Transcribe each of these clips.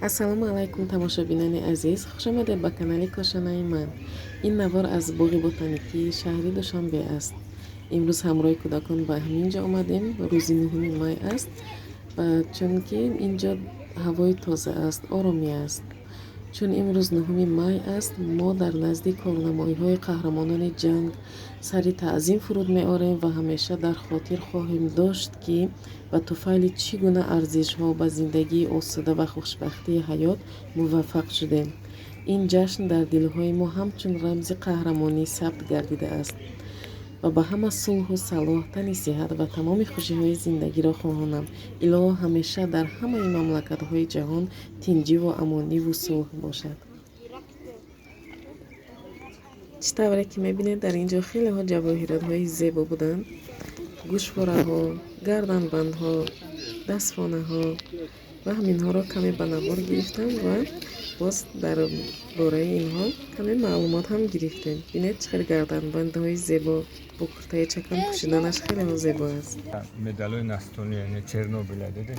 Ассалому алайкум, тамошобинони азиз, хушомадед ба канали Кошонаи ман. Ин навор аз боғи ботаникии шаҳри Душанбе аст. Имрӯз ҳамроҳи кӯдакон ба ҳамин ҷо омадем. Рӯзи 9 май аст ва чунки ин ҷо ҳавои тоза аст, оромӣ аст. Чун имрӯз 9 май аст, мо дар назди корнамоиҳои қаҳрамонони ҷанг сари таъзим фуруд меорем ва ҳамеша дар хотир хоҳем дошт, ки ба туфайли чӣ гуна арзишҳо ба зиндагии осуда ва хушбахтии ҳаёт муваффақ шудем. Ин ҷашн дар дилҳои мо ҳамчун рамзи қаҳрамонӣ сабт гардидааст ва ба ҳама сулҳу салоҳ, тани сиҳат ва тамоми хушиҳои зиндагиро хоҳонам. Илоҳо, ҳамеша дар ҳамаи мамлакатҳои ҷаҳон тинҷиву амониву сулҳ бошад. Чӣ тавре ки мебинед, дар ин ҷо хелеҳо ҷавоҳиротҳои зебо буданд: гӯшвораҳо, гарданбандҳо, дастфонаҳо ва ҳаминҳоро каме ба навор гирифтам ва боз дар бораи инҳо каме маълумот ҳам гирифтем. Бинед, чӣ хел гарданбандҳои зебо, бо куртаи чакан пӯшиданаш хелеҳо зебо аст. Медалои настони, яъне Чернобиля диде,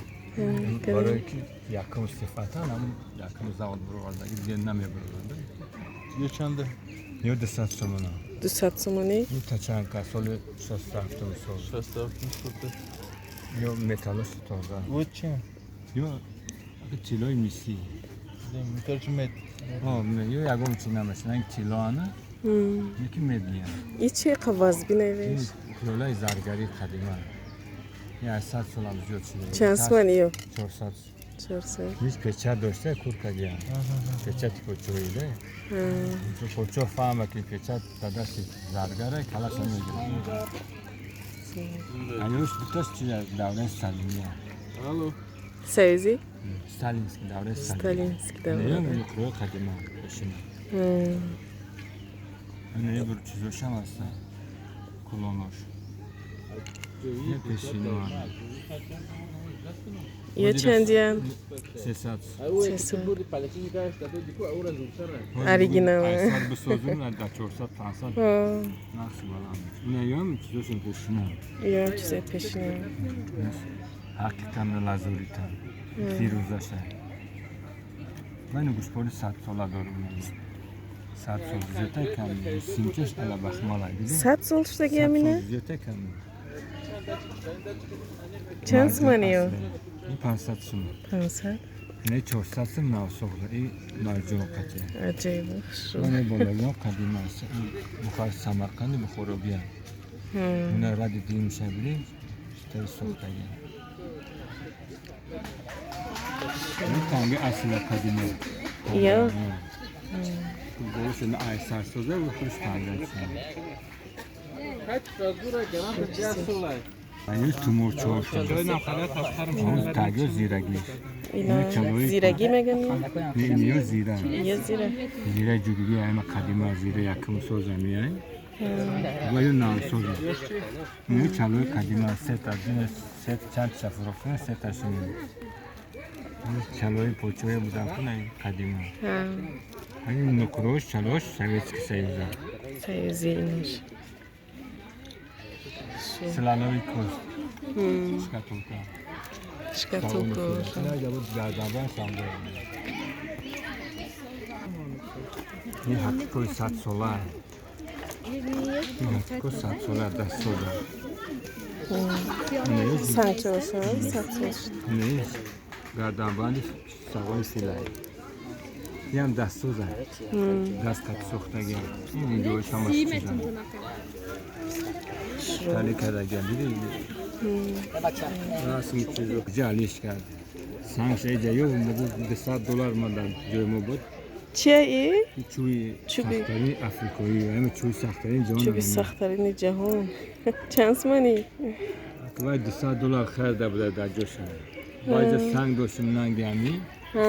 барое ки якум сифатан ҳам якум завод буровардаги, дига намебуроварда. Ё чанда? Ё 200 сомона. 200 сомонӣ. Ин тачанка соли 67-ум сол. 67 сол. Ё металлоси тоза. Во чи? Ё тиллои мисӣ. Короче, мед. Ё ягон чи намешна, тилло ана, яки медлия. И чи қаваз бинавеш? Пиёлаи заргарии қадима. Я 100 солам зиёд шуда. Чанд сомонӣ ё? 400. 400. Ҳеҷ печат дошта, куркагиам. Печати почоида. Почо фаҳма, ки печат ба дасти заргара, калаша мегирад. Аёш дуташ чи давраи сталиния. Алло. Союзи? Сталинский, давраи Сталин. Сталинский давра. Нуқраи қадима пешина. Ина бур чизошам ҳаста. Кулонош. Пешино. Ё чандиян? 300. 300. Оригинал. 800 бисозум, дар 400, 500 нархи баланд. Ина ём чизошон пешина. Ё чизои пешина. Ҳақиқатан лазуритан. Фирӯзаша. Ман гӯшпори 100 сола дорам. 100 сол зиёдтар кам. Симчаш ала бахмала. 100 сол шудаги амина? Зиёдтар кам. Чанд сомонӣ ё? Ин 500 сум. 500? Ина 400 сум навсохта. И марҷон қати. Аҷоиб, хушрӯ. Ман болагиам қадима аст. Ин Бухар, Самарқанди Бухоробия. Ина ради дин шабили тари сохтаги. Ин танги асла қадима. Ё? Бош ина ай сарсоза ва хуш танга. Аюз тумурчо шуд. Тагё зирагӣ. Ина зирагӣ мегӯянд? Не, ё зира. Ё зира. Зира ҷугиги ама қадима, зира якум соза меяй. Ва ё навсоза. Не, чалои қадима сета, сет чанд шафурофтана сета шуни. Чалои почоя будан куна қадима. Ҳамин нуқрош, чалош Советский Союза. Союзи инаш. Слоновый кость. Шкатулка. Шкатулка. Ин ҳақиқои 100 сола. Ин ҳақиқо 100 сола дастсоза. Сангчаоша 100 сол шуд. Не, гарданбанди сагои силай. Иам дастсоза. Даст қати сохтагиам. Ин ҷош ҳамаш чиза. Тали кардагиам. Диди? Расми чизо. Ҷалиш кард. Сангша иҷа ёв, мегу 200 доллар ма дар ҷои мо буд. Чия и? Чӯби Чӯби. сахтарини африқоӣ, ҳама чӯби сахтарини ҷаҳон. Чӯби сахтарини ҷаҳон. Чанд сомонӣ? Вай 200 доллар харида буда дар ҷошам. Баъзе санг доштем, нанги ҳами.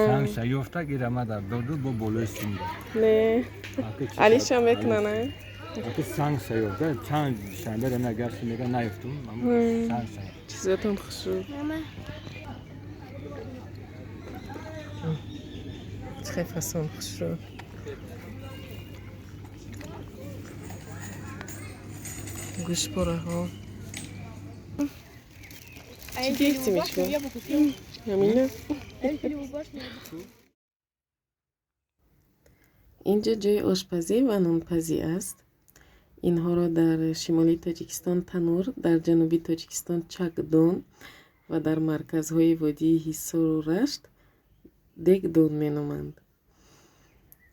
Сангша ёфта гирама дар доду бо болои синга. Не. Алиша мекунан, а? Аки сангша ёфта, чанд шанбе ра нагашти, мега наёфтум, сангша. Чизотон хушрӯ. Чӣ хел фасон хушрӯ. Гӯшпораҳо. Чӣ гирифтӣ, Мишка? Ҳамина? Инҷо ҷои ошпазӣ ва нонпазӣ аст. Инҳоро дар шимоли Тоҷикистон танур, дар ҷануби Тоҷикистон чакдон ва дар марказҳои водии Ҳисору Рашт дегдон меноманд.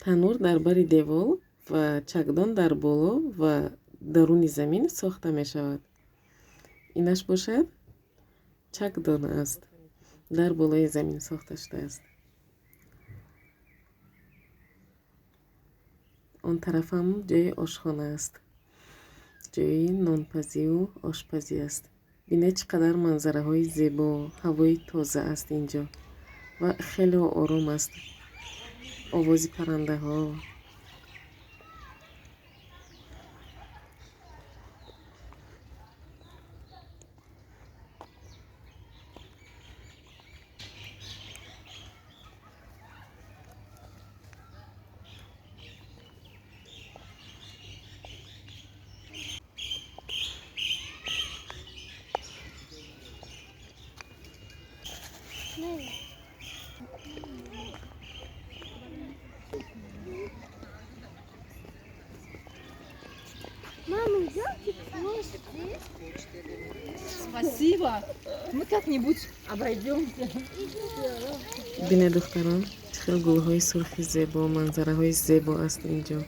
Танур дар бари девол ва чакдон дар боло ва даруни замин сохта мешавад. Инаш бошад чакдон аст, дар болои замин сохта шудааст. Он тарафам ҷои ошхона аст, ҷои нонпазиву ошпазӣ аст. Бинед, чӣ қадар манзараҳои зебо, ҳавои тоза аст инҷо ва хеле ором аст. Овози паррандаҳо. Мама, идемте к площади. Спасибо. Мы как-нибудь обойдемся. Бинед, духтарон, чӣ хел гулҳои сурхи зебо, манзараҳои зебо аст инҷо.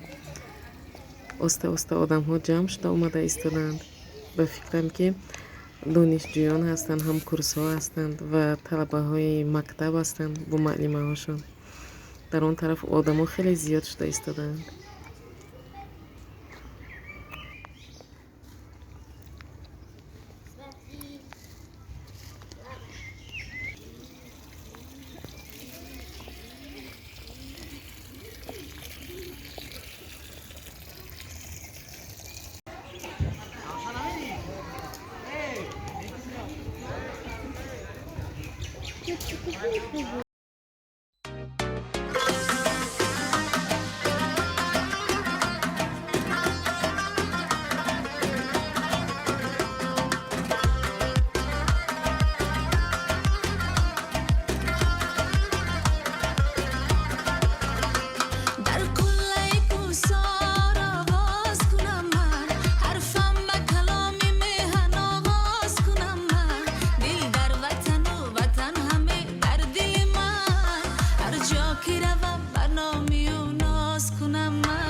Оста оста одамҳо ҷамъ шуда омада истодаанд. Ба фикрам, ки донишҷӯён ҳастанд, ҳамкурсҳо ҳастанд ва талабаҳои мактаб ҳастанд бо маълимаҳошон. Дар он тараф одамо хеле зиёд шуда истодаанд. Дар қуллаи кӯҳсор овоз кунам ман, ҳарфам ба каломи меҳан оғоз кунам ман. Дил дар ватану ватан ҳаме дар дили ман, ҳар ҷо ки равам, бар номи ӯ ноз кунам ман.